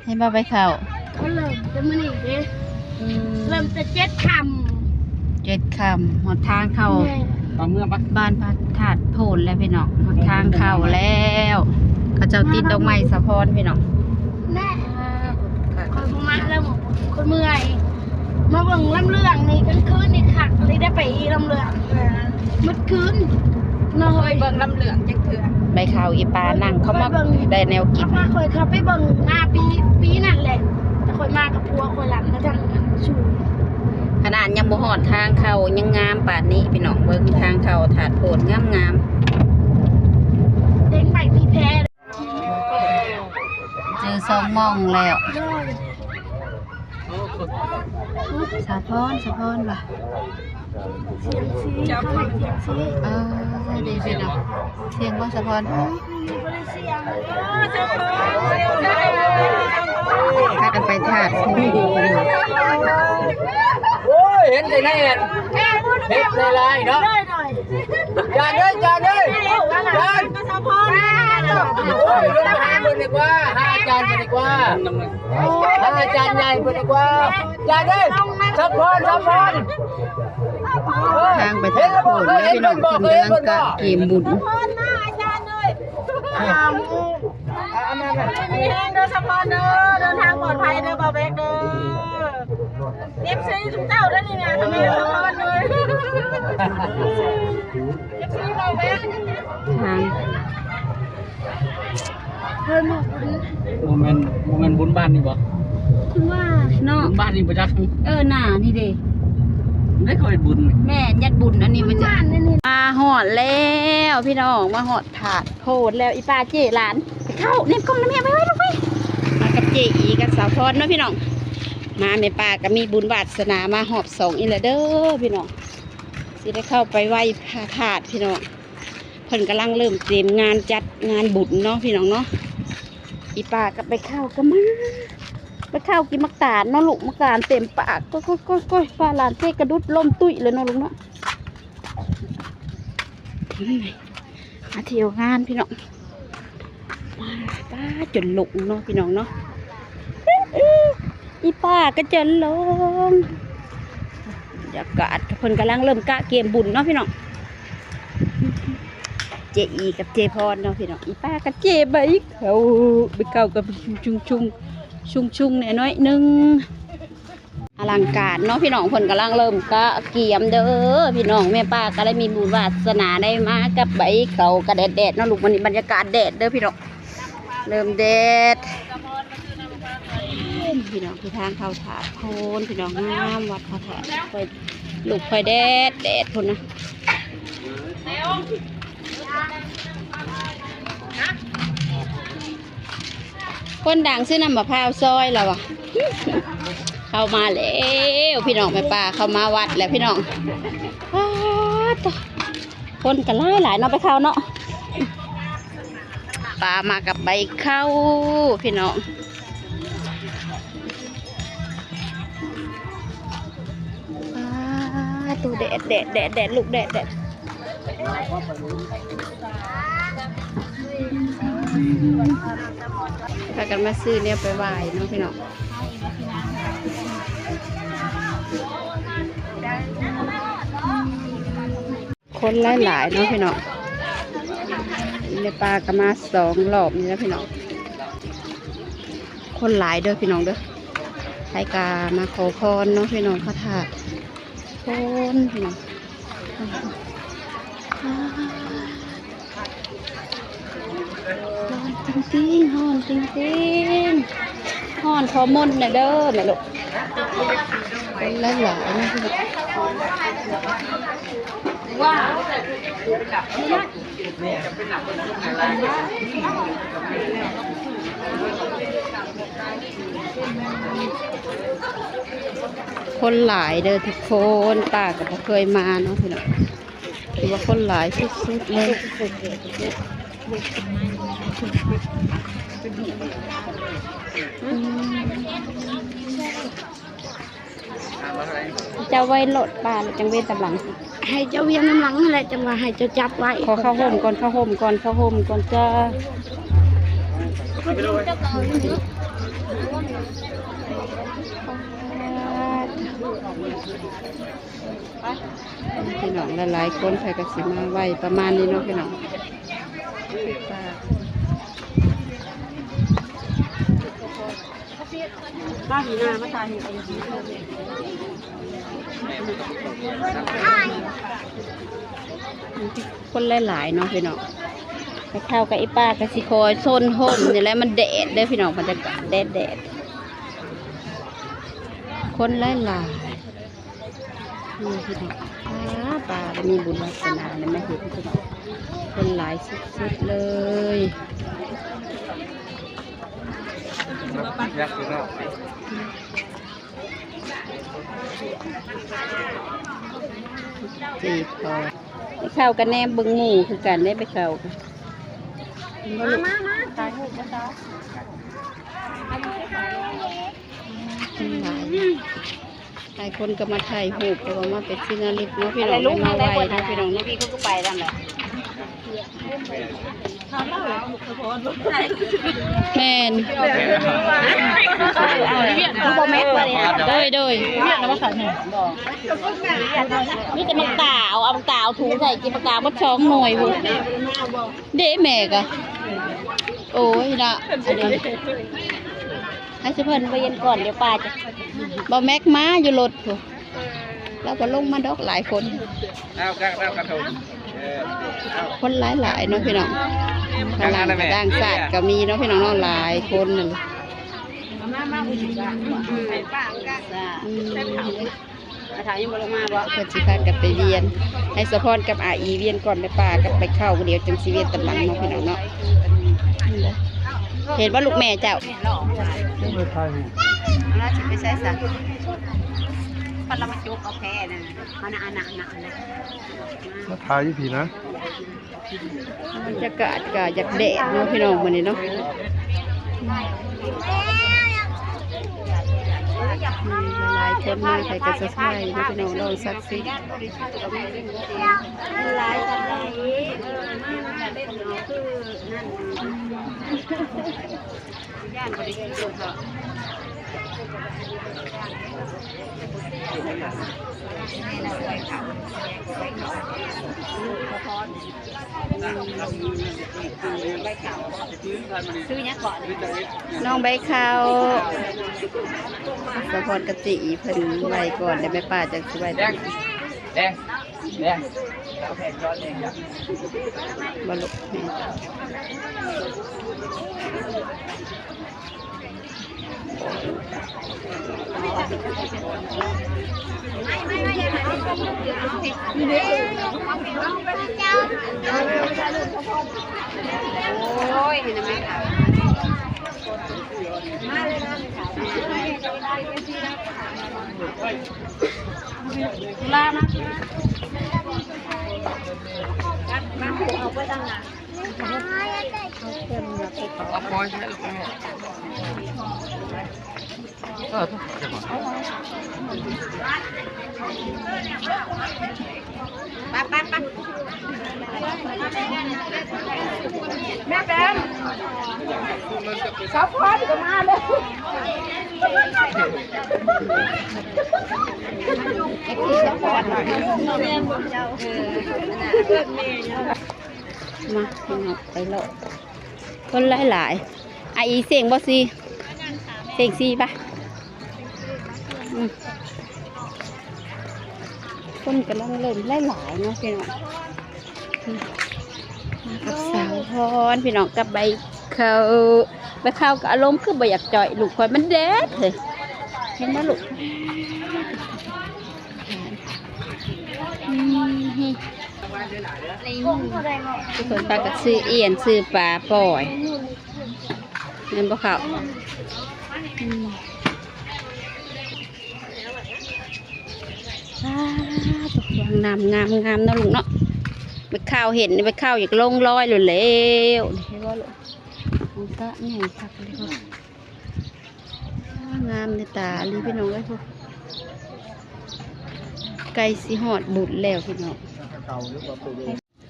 ເຫັນບໍ່ ໄປເຂົ້າ ເຂົາເລີ່ມແຕ່ມື້ນີ້ເດ້. ອືມ ເລີ່ມແຕ່ເຈັດຄ່ຳ ເຈັດຄ່ຳ ຮອດທາງເຂົ້າ ແມ່ນ ເຂົ້າເມືອງປະ ບ້ານພະທາດໂພນແລ້ວພີ່ນ້ອງ ຮອດທາງເຂົ້າແລ້ວ. ເຂົາເຈົ້າຕິດດອກໄມ້ສາວພອນພີ່ນ້ອງ. ແມ່ ຂ້ອຍບໍ່ມັກແລ້ວ ຂ້ອຍເມື່ອຍ. ມາເບິ່ງລຳເລື່ອງນີ້ກາງຄືນນີ້ຄັກອີ່ຫຼີ ໄດ້ໄປລຳເລື່ອງໝົດຄືນ. ບໍ່ເຄີຍເບິ່ງລຳເລື່ອງຈັກເທື່ອ. ໄປເຂົ້າອີ່ປ້ານັ່ງ ເຂົາມັກໄດ້ແນວກິນ. ຂ້ອຍເຂົ້າໄປເບິ່ງໜ້າປີ ປີນັ້ນແຫຼະ ແຕ່ຂ້ອຍມາກັບຜົວຂ້ອຍ ຫຼັງມາທາງສູງ. ຂະໜາດຍັງບໍ່ຮອດທາງເຂົ້າ ຍັງງາມປານນີ້ພີ່ນ້ອງ. ເບິ່ງທາງເຂົ້າທາດໂພນງາມໆ. ເຕັງໄປມີແພ ເຈີສອງໝ່ອງແລ້ວ. ສາວພອນ ສາວພອນວ່າ ສຽງຊີ ເອີ ດີພີ່ນ້ອງ. ສຽງບໍ່ສາວພອນ? ບໍ່ໄດ້ສຽງ. ພາກັນໄປທາດໂພນ. ໂອ້ຍ ເຫັນແຕ່ໃນແອັດ ເຮັດຫຼາຍໆເນາະ. ຈານເອີຍ ຈານເອີຍ ຈານ. ໂອ້ຍ ລົງໄປຫາເພິ່ນດີກວ່າ ຫາອາຈານເພິ່ນດີກວ່າ ຫາອາຈານໃຫຍ່ເພິ່ນດີກວ່າ. ຈານເອີຍ ສາວພອນ ສາວພອນ. ທາງໄປທາດໂພນເດີພີ່ນ້ອງ ເພິ່ນກຳລັງກະກຽມບຸນ. ດີມີແຮງເດີສາວພອນເດີ ເດີນທາງປອດໄພເດີ ບ່າວແບັກເດີ. ເອັຟຊີ ຊຸມເຈົ້າໄດ້ນີ້ນະ ທຳໄມສາວພອນເດີ ເອັຟຊີ ບ່າວແບັກ. ທາງ ເພິ່ນ ບໍ່ແມ່ນ ບໍ່ແມ່ນບຸນບ້ານນີ້ບໍ່? ຄືວ່າເນາະ ບຸນບ້ານນີ້ບໍ່ຈັກ. ເອີ ໜ້ານີ້ເດ້ ໄດ້ຄ່ອຍບຸນ. ແມ່ນ ຍັດບຸນອັນນີ້ມັນຈະ ມາຮອດແລ້ວພີ່ນ້ອງ ມາຮອດທາດ ໂພດແລ້ວ. ອີ່ປ້າເຈ້ຫຼານ ໄປເຂົ້າ ເນັບກ້ອງນຳແມ່ໄວໆ ລູກໄປ. ມາກັບເຈ້ອີກັບສາວພອນເນາະພີ່ນ້ອງ. ມາແມ່ປ້າກໍມີບຸນວາດສະໜາມາຮອບສອງອີກແລ້ວເດີພີ່ນ້ອງ ຊິໄດ້ເຂົ້າໄປໄຫວ້ພະທາດພີ່ນ້ອງ. ເພິ່ນກຳລັງເລີ່ມຕຽມງານຈັດງານບຸນເນາະພີ່ນ້ອງເນາະ. ອີ່ປ້າກໍໄປເຂົ້າກໍມາ ໄປເຂົ້າກິນໝາກຕານເນາະລູກ ໝາກຕານເຕັມປາກ. ໂກ້ຍໆໆໆ ພາຫຼານເຈ້ກະດຸດລົ້ມຕຸ້ຍເລີຍເນາະລູກເນາະ. ມາທ່ຽວງານພີ່ນ້ອງ ມາ ປ້າ ຈົນຫຼົງເນາະພີ່ນ້ອງເນາະ. ອີ່ປ້າກໍຈົນຫຼົງ ບັນຍາກາດ ເພິ່ນກຳລັງເລີ່ມກະກຽມບຸນເນາະພີ່ນ້ອງ. ເຈ້ອີກັບເຈ້ພອນເນາະພີ່ນ້ອງ. ອີ່ປ້າກໍເຈ້ໃບເຂົ້າ ໃບເຂົ້າກໍຊຸງໆ ຊຸງໆແດ່ໜ້ອຍໜຶ່ງ. ອະລັງການເນາະພີ່ນ້ອງ ເພິ່ນກຳລັງເລີ່ມກະກຽມເດີພີ່ນ້ອງ. ແມ່ປ້າກໍໄດ້ມີບຸນວາດສະໜາໄດ້ມາກັບໃບເຂົ້າ ກະແດດໆເນາະລູກ. ມື້ນີ້ບັນຍາກາດແດດເດີພີ່ນ້ອງ ເລີ່ມແດດພີ່ນ້ອງ. ທີ່ທາງເຂົ້າທາດໂພນພີ່ນ້ອງ ງາມວັດພະທາດ. ຂ້ອຍ ລູກຂ້ອຍແດດແດດພຸ້ນນະ. ຄົນດັງຊື້ນ້ຳມະພ້າວຊອຍລາວວ່າ ເຂົ້າມາແລ້ວພີ່ນ້ອງ. ແມ່ປ້າເຂົ້າມາວັດແລ້ວພີ່ນ້ອງ. ປາດໂທ້ ຄົນກໍຫຼາຍໆເນາະ ໄປເຂົ້າເນາະ. ປ້າມາກັບໃບເຂົ້າພີ່ນ້ອງ. ປາດໂທ້ ແດດ ແດດ ແດດ ແດດ ລູກ ແດດ ແດດ. ພາກັນມາຊື້ແນວໄປໄຫວ້ເນາະພີ່ນ້ອງ. ຄົນຫຼາຍໆເນາະພີ່ນ້ອງ. ແມ່ປ້າກໍມາສອງລອບນີ້ແລ້ວພີ່ນ້ອງ. ຄົນຫຼາຍເດີພີ່ນ້ອງເດີ. ໃຜກໍມາຂໍພອນເນາະພີ່ນ້ອງ ພະທາດໂພນພີ່ນ້ອງ. ຮ້ອນຕິງໆ ຮ້ອນຕິງໆ. ຮ້ອນຂໍມົນແດ່ເດີແມ່ລູກ. ຄົນຫຼາຍໆເນາະ. ຄົນຫຼາຍເດີທຸກຄົນ. ປ້າກໍບໍ່ເຄີຍມາເນາະພີ່ນ້ອງ. ຖືວ່າຄົນຫຼາຍສຸດໆເລີຍ. ເຈົ້າໄວ້ໂລດປ້າ ແລ້ວຈັ່ງເວນຕາມຫຼັງ. ໃຫ້ເຈົ້າວຽນນຳຫຼັງຫັ້ນແຫຼະ ຈັ່ງວ່າໃຫ້ເຈົ້າຈັບໄວ້. ຂໍເຂົ້າຮົ່ມກ່ອນ ເຂົ້າຮົ່ມກ່ອນ ເຂົ້າຮົ່ມກ່ອນຈ້າ. ພີ່ນ້ອງຫຼາຍໆຄົນ ເພິ່ນກໍຊິມາໄຫວ້ປະມານນີ້ເນາະພີ່ນ້ອງ. ມາພີ້ນາ ມາຖ່າຍຮູບກັນ ຄົນຫຼາຍໆເນາະພີ່ນ້ອງ. ແມ່ເຖົ້າກັບອີ່ປ້າກໍຊິຄອຍຊົນຮົ່ມນີ້ແຫຼະ ມັນແດດເດີພີ່ນ້ອງ ບັນຍາກາດແດດໆ ຄົນຫຼາຍໆ. ນີ້ພີ່ນ້ອງ ປ້າ ປ້າມີບຸນວາສະໜາໄດ້ມາເຫັນພີ່ນ້ອງ ຄົນຫຼາຍສຸດໆເລີຍ. ຈີບເຂົາ ໄປເຂົ້າກັນແນມເບິ່ງໝູ່ຄືກັນເດ້ ໄປເຂົ້າ ມາ ມາ ມາ ຖ່າຍຮູບກັນຕໍ່. ຫຼາຍຄົນກໍມາຖ່າຍຮູບ ເພາະວ່າມາເປັນທີ່ລະລຶກເນາະພີ່ນ້ອງ ໄດ້ມາໄຫວ້ເນາະພີ່ນ້ອງເນາະ. ແມ່ນ ໂດຍ ໂດຍ ມີແຕ່ໝາກຕາວ ເອົາໝາກຕາວຖູໃສ່ ກິນໝາກຕາວໝົດສອງໜ່ວຍພຸ້ນເດ້ແມ່ກະ. ໂອ້ຍເນາະ ໃຫ້ຊຸເພິ່ນໄປວຽນກ່ອນ ດຽວປ້າຈະ ບໍ່ແມັກມາຢູ່ລົດພຸ້ນ ລາວບໍ່ລົງມາດອກ ຫຼາຍຄົນ ເອົາກະ ເອົາກະທົງ ເອີ ເອົາ ຄົນຫຼາຍໆເນາະພີ່ນ້ອງ ຝຣັ່ງຕ່າງຊາດກໍມີເນາະພີ່ນ້ອງເນາະ ຫຼາຍຄົນນັ້ນ. ອືມ ມາຖາມຍັງບໍ່ລົງມາບໍ່? ເພິ່ນຊິພາກັນໄປວຽນ ໃຫ້ສະພອນກັບອາອີວຽນກ່ອນ ແມ່ປ້າກັບໄປເຂົ້າ ດຽວຈັ່ງຊິວຽນຕາມຫຼັງເນາະພີ່ນ້ອງເນາະ. ເຫັນບໍ່ລູກແມ່ເຈົ້າ? ລາວຊິໄປໃສຊະ? ພັດລະມາຈຸກເອົາແພ້ນະ ອັນນັ້ນ ອັນນັ້ນ ອັນນັ້ນ ມາຖ່າຍຢູ່ພີ້ນະ. ບັນຍາກາດກໍຢາກແດດເນາະພີ່ນ້ອງ ມື້ນີ້ເນາະ ຫຼາຍຄົນມາໃຜກໍສະພາຍເນາະພີ່ນ້ອງ ລອງສັກສິດ ຫຼາຍສັກສິດ ເອີ ມາ ມາ ມາ ເປັນ ຄື ນັ້ນ ຢ້ານບໍ່ໄດ້ກິນເນາະ. ຊື່ຫຍັງເກາະ? ນ້ອງໃບເຂົ້າ ສະພອນກະຈິເພິ່ນໄຫວ້ກ່ອນ ແລ້ວແມ່ປ້າຈັ່ງຊິໄຫວ້ຕາມ. ແດງ ແດງ ບໍ່ລຸກ ໂອ້ຍ ເຫັນໄດ້ໄໝ? ລາມາ ມາ ອອກໄປທາງໜ້າ. ເອົາປ່ອຍໃຫ້ລູກແມ່ ເອີ ໄປ ໄປ ໄປ ແມ່ແປມ ສາວພອນກໍມາເດ້. ມາ ພີ່ນ້ອງ ໄປເລາະ ຄົນຫຼາຍໆ. ອາອີເສັງບໍ່ຊີ ເສັງຊີປະ. ອືມ ຄົນກຳລັງເລີ່ມຫຼາຍໆເນາະພີ່ນ້ອງ. ອືມ ມາກັບສາວພອນ ພີ່ນ້ອງ ກັບໃບເຂົ້າ ໃບເຂົ້າກໍອາລົມຄືບໍ່ຢາກຈ່ອຍລູກຂ້ອຍ ມັນແດດເຮີ້ຍ ເຫັນບໍ່ລູກ? ອືມ ທຸກຄົນພາກັນຊື້ອ່ຽນ ຊື້ປາປ່ອຍ ແມ່ນບໍ່ເຂົ້າ? ອືມ ອ້າ ງາມ ງາມ ງາມເນາະລູກເນາະ. ໄປເຂົ້າເຫັນ ໄປເຂົ້າຢາກລົງລອຍໂລດແລ້ວ ເຫັນບໍ່ລູກ? ຂອງສະໃຫຍ່ຄັກເລີຍ. ງາມໃນຕາອີ່ຫຼີພີ່ນ້ອງເອີຍ. ໃກ້ຊິຮອດບຸນແລ້ວພີ່ນ້ອງ.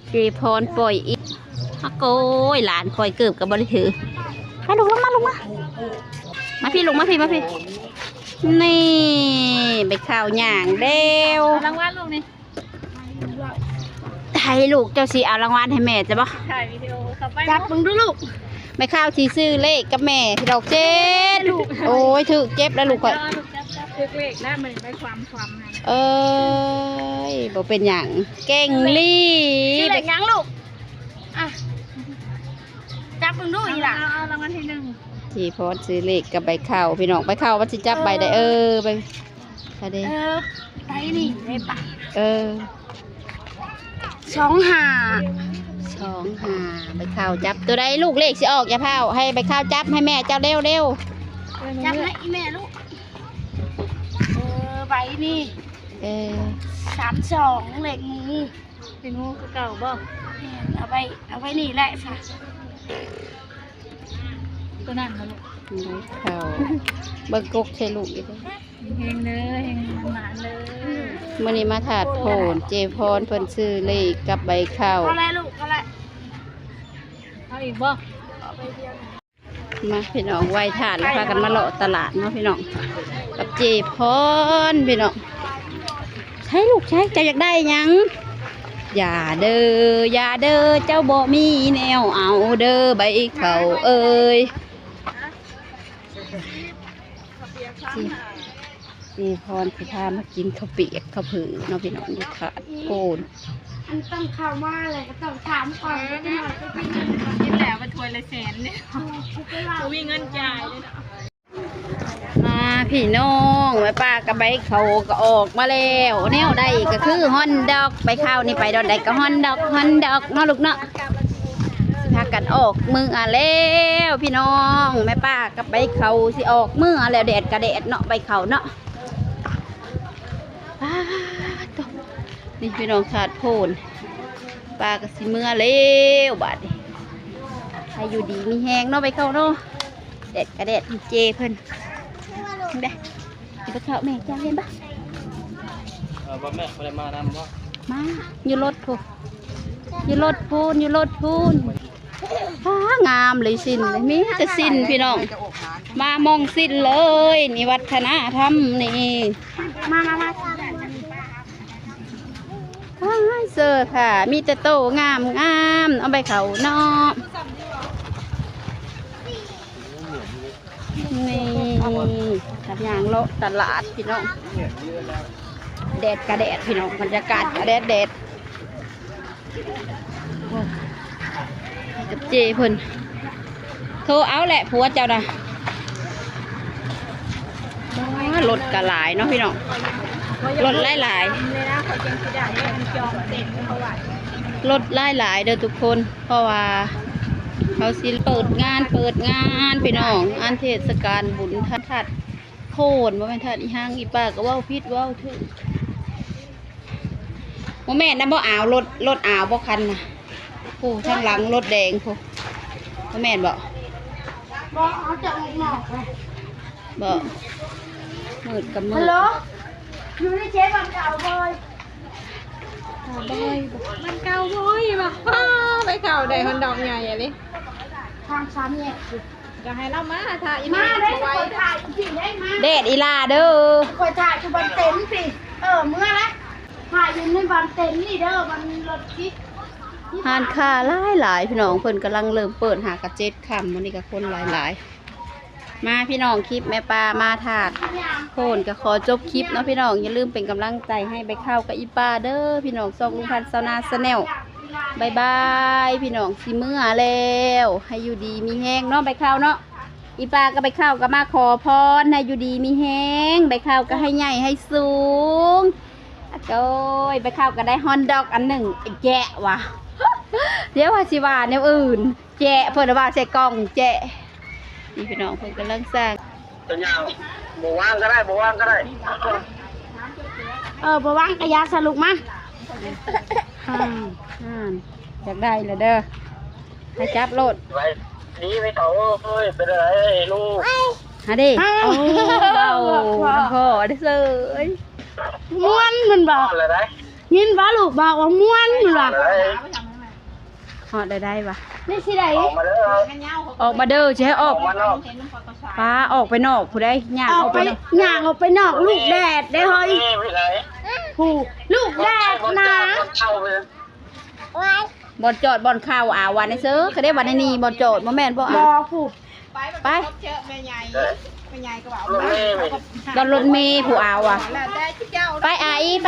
ເຈພອນປ່ອຍອີກ. ອາໂກຍ ຫຼານຂ້ອຍເກີບກໍບໍ່ໄດ້ຖື. ມາລູກ ລົງມາ ລົງມາ ມາພີ້ລູກ ມາພີ້ ມາພີ້ ນີ້ ໃບເຂົ້າຍ່າງແລ້ວ ເອົາລາງວັນລູກນີ້ ໃຫ້ລູກເຈົ້າຊິເອົາລາງວັນໃຫ້ແມ່ເຈົ້າບໍ່? ຖ່າຍວິດີໂອເຂົ້າໄປ ຈັບເບິ່ງດູລູກ ໃບເຂົ້າຊິຊື້ເລກກັບແມ່ດອກເຈັດ ໂອ້ຍ ຖືກເຈັບແລ້ວລູກຂ້ອຍ ຖືກເລກແລ້ວ ມັນໄປຄວາມ ຄວາມ ເອີຍ ບໍ່ເປັນຫຍັງ ເກັ່ງລີ້ ຊື້ເລກຫຍັງລູກ? ອ່ະ ຈັບເບິ່ງດູອີ່ຫຼ້າ ເອົາ ເອົາລາງວັນທີໜຶ່ງ ເຈພອນຊື້ເລກກັບໃບເຂົ້າ ພີ່ນ້ອງ ໃບເຂົ້າມັນຊິຈັບໃບໃດ ເອີ ເອີ ໃບ ໃບນີ້ໄດ້ປະ ເອີ ສອງຫ້າ ສອງຫ້າ ໃບເຂົ້າຈັບໂຕໃດລູກ ເລກຊິອອກ ຢ່າພ້າວ ໃຫ້ໃບເຂົ້າຈັບໃຫ້ແມ່ເຈົ້າເລັວໆ ຈັບໃຫ້ອີ່ແມ່ລູກ ເອີ ໃບນີ້ ເອີ ສາມສອງ ເລກໝູ ເປັນໝູຄືເກົ່າບໍ່? ແມ່ນ ເອົາໄວ້ ເອົາໄວ້ນີ້ແຫຼະຊະ ໂຕນັ້ນນະລູກ ເຂົ້າ ເບິ່ງກົກໃສ່ລູກອີກເດີ ເຮງເດີ ເຮງໝານເດີ ມື້ນີ້ມາທາດໂພນ ເຈພອນເພິ່ນຊື້ເລກກັບໃບເຂົ້າ ພໍແລ້ວລູກ ພໍແລ້ວ ເອົາອີກບໍ່? ມາພີ່ນ້ອງ ໄຫວ້ທາດແລ້ວພາກັນມາເລາະຕະຫຼາດເນາະພີ່ນ້ອງ ກັບເຈພອນພີ່ນ້ອງ ໃສລູກໃສ ເຈົ້າຢາກໄດ້ຫຍັງ? ຢ່າເດີ ຢ່າເດີ ເຈົ້າບໍ່ມີແນວເອົາເດີ ໃບເຂົ້າເອີຍ ເຈພອນຊິພາມາກິນເຂົ້າປຽກເຂົ້າຜືເນາະພີ່ນ້ອງ ຢູ່ທາດໂພນ ອັນຕ້ອງເຂົ້າມາແລ້ວກໍຕ້ອງຖາມກ່ອນ ເອີ ເນາະ ກິນແລ້ວມັນຖ້ວຍລະແສນເດ້ ບໍ່ມີເງິນຈ່າຍເດ້ເນາະ ມາພີ່ນ້ອງ ແມ່ປ້າກັບໃບເຂົ້າກໍອອກມາແລ້ວ ແນວໃດກໍຄືຮອນດອກ ໃບເຂົ້ານີ້ໄປບ່ອນໃດກໍຮອນດອກ ຮອນດອກເນາະລູກເນາະ ຊິພາກັນອອກເມືອແລ້ວພີ່ນ້ອງ ແມ່ປ້າກັບໃບເຂົ້າຊິອອກເມືອແລ້ວ ແດດກໍແດດເນາະ ໃບເຂົ້າເນາະ ປາດໂທ້ ນີ້ພີ່ນ້ອງ ທາດໂພນ ປ້າກໍຊິເມືອແລ້ວບາດນີ້ ໃຫ້ຢູ່ດີມີແຮງເນາະ ໃບເຂົ້າເນາະ ແດດກະແດດ ເຈເພິ່ນ ເຫັນເດ້ ໃບເຂົ້າແມ່ເຈົ້າເຫັນບໍ່? ເອີ ບໍ່ແມ່ ບໍ່ໄດ້ມານຳບໍ່? ມາ ຢູ່ລົດພຸ້ນ ຢູ່ລົດພຸ້ນ ຢູ່ລົດພຸ້ນ ອ້າ ງາມເລີຍ ສິ້ນ ມີແຕ່ສິ້ນພີ່ນ້ອງ ມາໝ່ອງສິ້ນເລີຍ ນີ້ວັດທະນະທຳນີ້ ມາ ມາ ມາ ອ້າຍເຊີຄ່ະ ມີແຕ່ໂຕງາມໆ ເອົາໃບເຂົ້າເນາະ ນີ້ ກັບຍ່າງເລາະຕະຫຼາດພີ່ນ້ອງ ແດດກະແດດພີ່ນ້ອງ ບັນຍາກາດກະແດດແດດ ໂອ້ ກັບເຈເພິ່ນ ໂທເອົາແຫຼະຜົວເຈົ້ານະ ລົດກະຫຼາຍເນາະພີ່ນ້ອງ ລົດຫຼາຍໆ ລົດຫຼາຍໆເດີທຸກຄົນ ເພາະວ່າເຂົາຊິເປີດງານ ເປີດງານພີ່ນ້ອງ ງານເທດສະການບຸນທາດ ທາດໂພນ ບໍ່ແມ່ນທາດອີ່ຫຍັງ ອີ່ປ້າກໍເວົ້າຜິດເວົ້າຖືກ ບໍ່ແມ່ນນະ ບໍ່ອາວ ລົດ ລົດອາວບໍ່ຄັນນະ ຜູ້ທາງຫຼັງລົດແດງຜູ້ ບໍ່ແມ່ນບໍ່? ບໍ່ ເຮົາຈະອອກນອກ ບໍ່ ມືດກໍມືດ ຮັລໂຫຼ ຢູ່ໃນເຂດບ້ານເກົ່າບໍ່? ບ້ານເກົ່າບໍ່? ບ້ານເກົ່າບໍ່? ວ່າ ປ້າ ໄປເຂົ້າໄດ້ຮອນດອກໃຫຍ່ອີ່ຫຼີ ທາງສາມແຍກ ກໍໃຫ້ລາວມາຖ້າອີ່ແມ່ບໍ່ໄຫວ ແດດອີ່ຫຼ້າເດີ ຂ້ອຍຖ້າຢູ່ບ້ານເຕັນພີ້ ເອີ ເມືອລະ ຖ້າຢູ່ໃນບ້ານເຕັນນີ້ເດີ ມັນລົດຕິດ ຮ້ານຄ້າຫຼາຍໆ ພີ່ນ້ອງ ເພິ່ນກຳລັງເລີ່ມເປີດ ຫາກະເຈັດຄ່ຳ ມື້ນີ້ກໍຄົນຫຼາຍໆ ມາພີ່ນ້ອງ ຄລິບແມ່ປ້າມາທາດໂພນ ກໍຂໍຈົບຄລິບເນາະພີ່ນ້ອງ ຢ່າລືມເປັນກຳລັງໃຈໃຫ້ໃບເຂົ້າກັບອີ່ປ້າເດີພີ່ນ້ອງ ຊ່ອງລຸງພັນຊາວນາ Channel ບາຍບາຍ ພີ່ນ້ອງ ຊິເມືອແລ້ວ ໃຫ້ຢູ່ດີມີແຮງເນາະ ໃບເຂົ້າເນາະ ອີ່ປ້າກັບໃບເຂົ້າກໍມາຂໍພອນ ໃຫ້ຢູ່ດີມີແຮງ ໃບເຂົ້າກໍໃຫ້ໃຫຍ່ໃຫ້ສູງ ໂອ້ຍ ໃບເຂົ້າກໍໄດ້ຮອນດອກອັນໜຶ່ງ ແຈະວ່າ ດຽວວ່າຊິວ່າແນວອື່ນ ແຈະ ເພິ່ນວ່າໃສ່ກ່ອງແຈະ ນີ້ພີ່ນ້ອງ ເພິ່ນກຳລັງສ້າງ ເປັນຫຍັງ ບໍ່ວ່າງກໍໄດ້ ບໍ່ວ່າງກໍໄດ້ ເອີ ບໍ່ວ່າງກໍຢ່າສະ ລຸກມາ ອືມ ນັ້ນ ຢາກໄດ້ລະເດີ ໃຫ້ຈັບໂລດ ໄວ້ດີໄວ້ເຖົ້າເອີຍ ເປັນຈັ່ງໃດລູກ ຫາເດ້ ເອົາ ເວົ້ານຳພໍ່ເດ້ເສີຍ ມ່ວນມັນບອກ ຮອດແລ້ວໃດ ຍິນບໍ່ລູກບອກວ່າມ່ວນມັນວ່າ ຮອດແລ້ວໃດ ຮອດແລ້ວໃດວະ ນີ້ຊິໄດ້ ອອກມາເດີ ອອກມາເດີ ຊິໃຫ້ອອກ ອອກມານອກ ປ້າອອກໄປນອກ ຜູ້ໃດຍ່າງ ອອກໄປ ອອກໄປນອກ ຍ່າງອອກໄປນອກ ລູກແດດເດ້ເຮີ້ຍ ເອີ ຜູ້ ລູກແດດນະ ບ່ອນຈອດບ່ອນເຂົ້າ ອາ ວ່າແນວເຊີ ກະໄດ້ວ່າແນວນີ້ ບ່ອນຈອດ ບໍ່ແມ່ນບໍ່ ອາ ບໍ່ ຜູ້ ໄປ ໄປ ແມ່ໃຫຍ່ ເອີ ແມ່ໃຫຍ່ກະວ່າ ລົດເມ ລົດ ລົດເມ ຜູ້ເອົາ ອາ ແລ້ວແຕ່ເຈົ້າ ໄປ ອາ ອີ ໄປ.